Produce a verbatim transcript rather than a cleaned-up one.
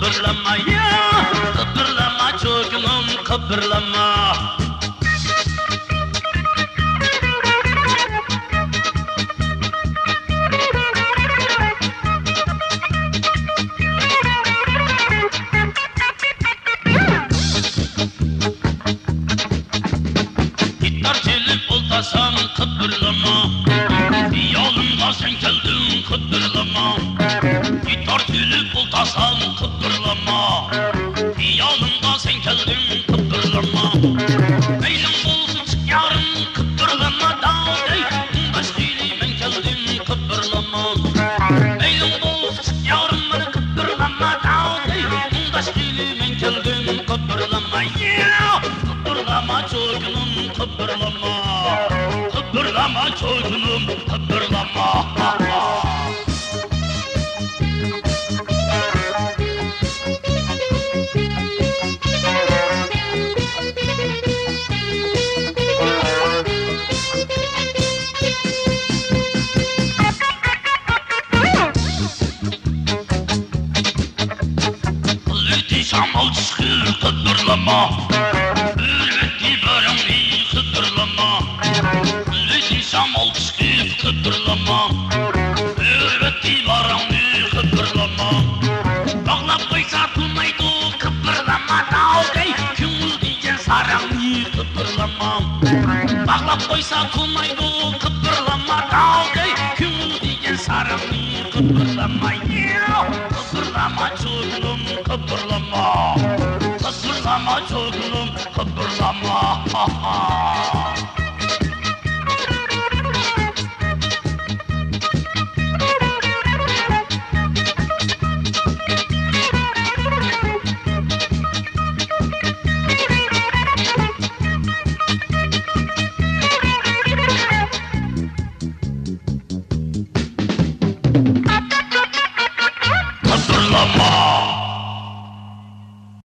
قىبىرلانما، يا، قىبىرلانما، چوكىنىم، قىبىرلانما. گىتار چېلىپ ئولتۇرسام، قىبىرلانما. خىيالىمغا سەن كەلدىڭ، قىبىرلانما. گىتار چېلىپ ئولتۇرسام، قىبىرلانما. خىيالىمغا سەن كەلدىڭ، قىبىرلانما. مەيلىڭ بولسا چىق يارىم، قىبىرلانما، داۋۇدەي. مۇڭداش خىيلى مەن كەلدىم، قىبىرلانما. مەيلىڭ بولسا چىق يارىم، مانا قىبىرلانما، داۋۇدەي. مۇڭداش خىيلى مەن كەلدىم، قىبىرلانما، يا. قىبىرلانما، چوكىنىم، قىبىرلانما. قىبىرلانما، چوكىنىم، قىبىرلانما. قىلدى شامال چىقىپ قىدىرلىما، ئۆرۈتتى باراڭنى قىدىرلىما. قىلدى شامال چىقىپ قىدىرلىما، ئۆرۈتتى باراڭنى قىدىرلىما. باغلاپ قويسا تۇرمايدۇ قىدىرلىما، داۋۇدەي، كۆڭۈل دېگەن ساراڭنى قىدىرلىما. باغلاپ قويسا تۇرمايدۇ قىدىرلىما، داۋۇدەي، كۆڭۈل دېگەن ساراڭنى قىدىرلىما. قىدىرلىما، چوكىنىم، قىدىرلىما. قىدىرلىما، چوكىنىم، قىدىرلىما.